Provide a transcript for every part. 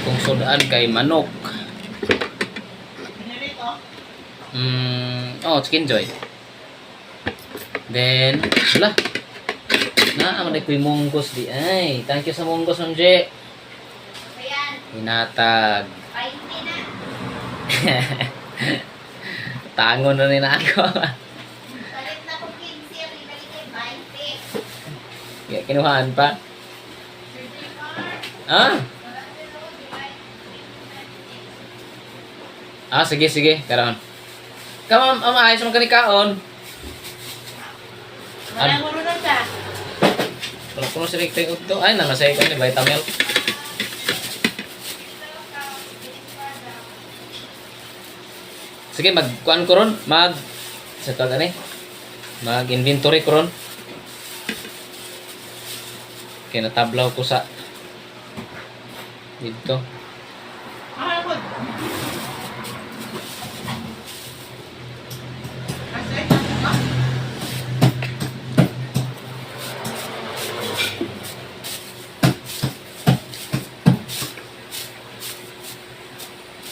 Akong sudan kay manok. Pinirito. Oh, chicken joy. Then, wala. Na, man ko'y munggos di ay. Thank you sa munggos, Ma'am J. Ayan, Hinatag. 20 na. Tangon na ni na ako. Palit na ko 15, ang ibalik ay 20. Kaya kinuhaan pa. Ah? Ah, sige, sige. Karon. Kama, am, ayos man kani kaon. Wala mo rin sa. Wala ko sa rekta yung udto. Ay, namasay ko ni Vitamil. Sige, magkuan ko ron. Mag... Sa tawag ani? Mag-inventory ko ron. Kaya natablaw ko sa... Dito. Ah, po. Kasi, ah,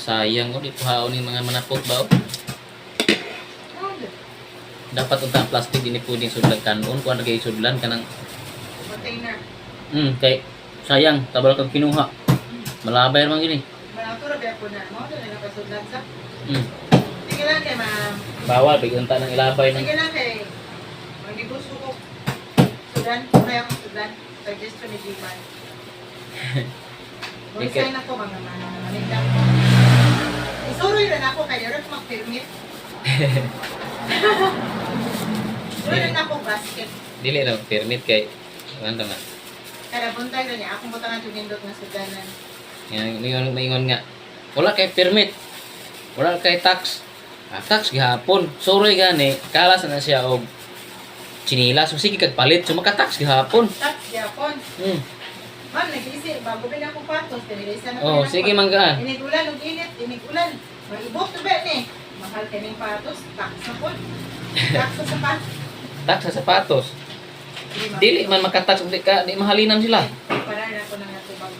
Sayang ko, di po haon yung mga manapot ba? Oh? Dapat unta ang plastic din pwedeng sudlan kanon. Kung ano kayo sudlan, kanang... Container. Kay... Sayang, tabal kang kinuha. Malabay naman gini. Malato ra ba po na mo? Dali na pasudlan sa. Sige lang kay ma'am. Bawal, bigyan ta ng ilabay ng... Sige lang kay manggigusto ko. Sudan, kaya akong sudan. Suggestion ni Giman. Resign ako mga maninda ko. Isuroy rin ako kay Eric mag-permit. Suroy rin ako basket. Dili na permit kay ano nga. Kada buntay rin niya, akong butangan yung nindot nga sudanan. Yan, maingon, maingon nga. Wala kay permit. Wala kay tax. Ah, tax gihapon. Sorry gani, kalas na siya og chinilas. So, sige kag palit, so maka-tax gihapon. Tax, yapon. Ma'am, nag-iisi, bago bin ako patos, tinilisa na Oh, sige manggaan. Inig ulan, ug init, inig ulan. Maibok to ba ni? Mahal kining patos, tax na po. Tax sa sapatos. Tax sa sapatos. Dili man maka-tax di ka di mahalinan sila. Para na ako nang natubag.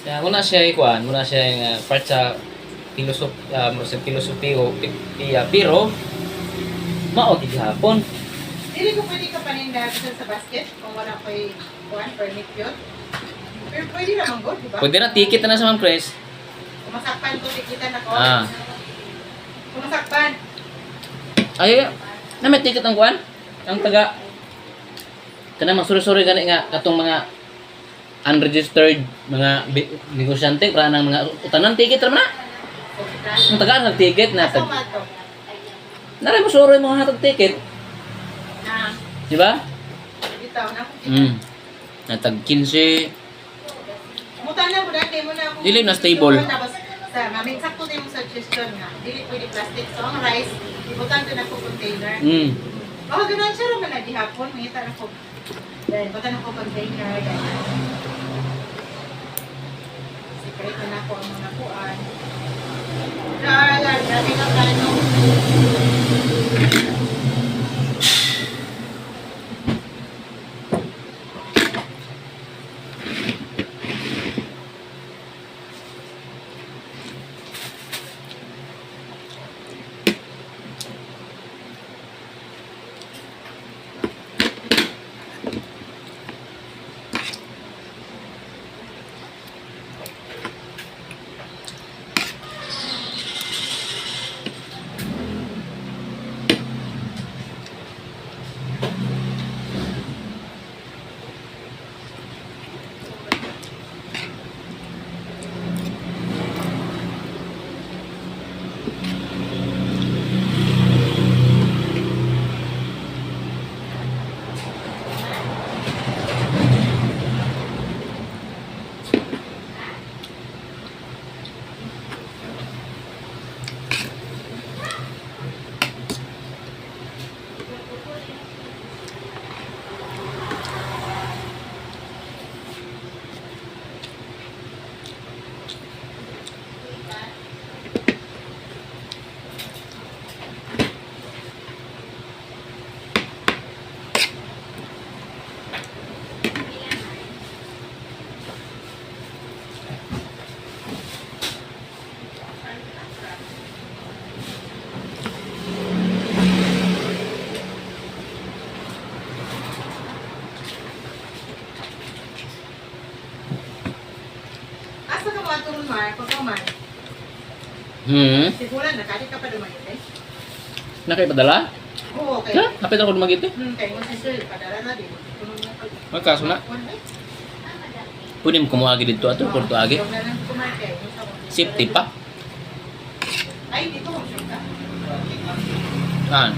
Kaya muna siya ikuan, muna siya yung part sa philosophy, sa philosophy o iya, pero mao gihapon. Dili ko pwede ka paninda sa basket kung wala ko'y kuan permit yun. Pero pwede naman good, di ba? Pwede na ticket na sa Ma'am Chris. Kumasakpan ko, tikitan ako. Ah. Kumasakpan. Ay, na may ticket ang kuan? Ang taga kanang masuri-suri gani nga katong mga unregistered mga negosyante para nang mga utanan ticket ra man na. Ang tagaan ng ticket na Asa tag man to? Naray mo suro yung mga hatag ticket, Na, di ba? bitaw na ako. Natag 15. Mutan na mo dahil mo na akong Dili na stable. Tapos, sa mamin sakto din yung suggestion nga. Dili pwede plastic. So ang rice, ibutan ko na ko container. Oh, ganun siya raman na gihapon. Mangita na ko. Then, butan ako container. Ganyan. Secret na ako ang mga kuan. Grabe, grabe ka plano. pa itong mar, pagkaman. Siguro na, kali ka pa Dumaguete. Nakaipadala? Oo, okay. Ha? Kapit ako Dumaguete. Kaya mo si sir, padala na din. Magkaso na. Pwede mo kumuagi dito ato, kung agi. Safety pa. Ay, dito kung sure ka. Ah.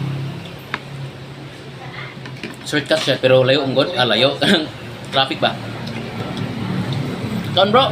Shortcut siya pero layo ang god. Ah, layo. Traffic ba? Kaon, bro.